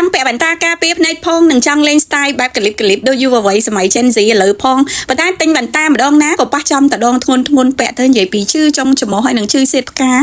ង់ពាក់វ៉ែនតាការពារភ្នែកផងនិងចង់លេង style បែបកលិបកលិបដូចយុវវ័យសម័យ Gen Z ឥឡូវផងប៉ុន្តែទិញវ៉ែនតាម្ដងណាក៏ប៉ះចំតដងធ្ងន់ធ្ងន់ពាក់ទៅនិយាយពីឈឺចុងច្រមុះហើយនឹងឈឺសៀតផ្កា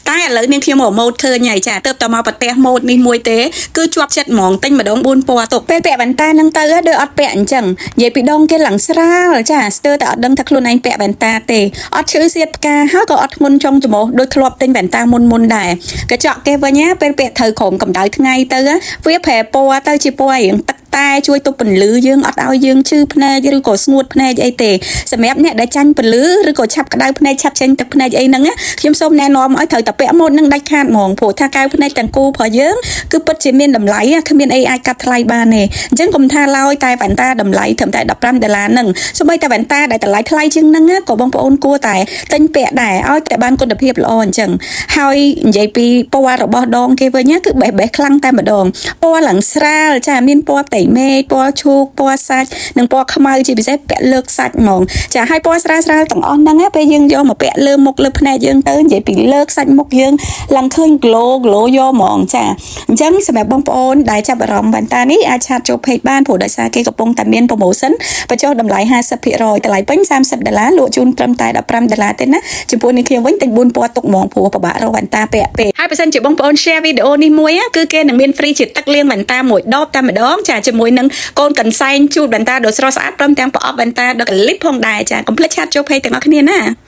តែឥឡូវនាងខ្ញុំមកម៉ូតឃើញហើយចាទៅតែមកប្រទេសម៉ូតនេះមួយទេគឺជាប់ចិត្តហ្មងទិញម្ដង4ពណ៌ទុកពេលពាក់វ៉ែនតានឹងទៅដូចអត់ពាក់អញ្ចឹងនិយាយពីដងគេឡើងស្រាលចាស្ទើរតែអត់ដឹងថាខ្លួនឯងពាក់វ៉ែនតាទេអត់ឈឺសៀតផ្កាហើយក៏អត់ធ្ងន់ចុងច្រមុះដូចធ្លាប់ទិញវ៉ែនតាមុនមុនដែរកញ្ចក់គេវិញណាពេលពាក់ត្រូវក្រុមកម្ដៅថ្ងៃទៅវាប្រែពណ៌ទៅជាពណ៌រៀងទឹកតែជួយទប់ពន្លឺយើងអត់ឲ្យយើងឈឺភ្នែកឬក៏ស្ងួតភ្នែកអីទេសម្រាប់អ្នកដែលចាញ់ពន្លឺឬក៏ឆាប់ក្តៅភ្នែកឆាប់ចេញទឹកភ្នែកអីហ្នឹងណាខ្ញុំសូមណែនាំឲ្យត្រូវតែពាក់ម៉ូតនឹងដាច់ខាតហ្មងព្រោះថាកែវភ្នែកទាំងគូរបស់យើងគឺពិតជាមានតម្លៃគ្មានអីអាចកាត់ថ្លៃបានទេអញ្ចឹងកុំថាឡើយតែវ៉ែនតាតម្លៃត្រឹមតែ15ដុល្លារហ្នឹងសូម្បីតែវ៉ែនតាដែលតម្លៃថ្លៃជាងហ្នឹងក៏បងប្អូនគួរតែទិញពាក់ដែរឲ្យតែបានគុណភាពល្អអញ្ចឹងហើយនិយាយពីពណ៌របស់ដងគេវិញគឺបេះបេះខ្លាំងតែម្ដងពណ៌ឡើងស្រាលចាមានពណ៌តៃមេឃពណ៌ឈូកពណ៌សាច់និងពណ៌ខ្មៅជាពិសេសពាក់លើកសាច់ហ្មងចាហើយពណ៌ស្រាលស្រាលទាំងអស់ហ្នឹងពេលយើងយកមកពាក់លើមុខលើភ្នែកយើងទៅនិយាយពីលើកសាច់មុខយើងឡើងឃើញ glow glow យកហ្មងចាអញ្ចឹងសម្រាប់បងប្អូនដែលចាប់អារម្មណ៍វ៉ែនតានេះអាច chat ចូល page បានព្រោះដោយសារគេកំពុងតែមាន promotion បញ្ចុះតម្លៃ50%តម្លៃពេញ30ដុល្លារលក់ជូនត្រឹមតែ15ដុល្លារទេណាចំពោះនេះខ្ញុំវិញទិញ4ពណ៌ទុកហ្មងព្រោះពិបាករកវ៉ែនតាពាក់ពេកហើយបើសិនជាបងប្អូន share វីដេអូនេះមួយគឺគេនឹងមាន free ជាទឹកលាងវ៉ែនតាមួយដបតែម្ដងចាជាមួយនឹងកូនកន្សែងជូតវ៉ែនតាដ៏ស្រស់ស្អាតព្រមទាំងប្រអប់វ៉ែនតាដ៏កលិបផងដែរចាកុំភ្លេច chat ចូល page ទាំងអស់គ្នាណា។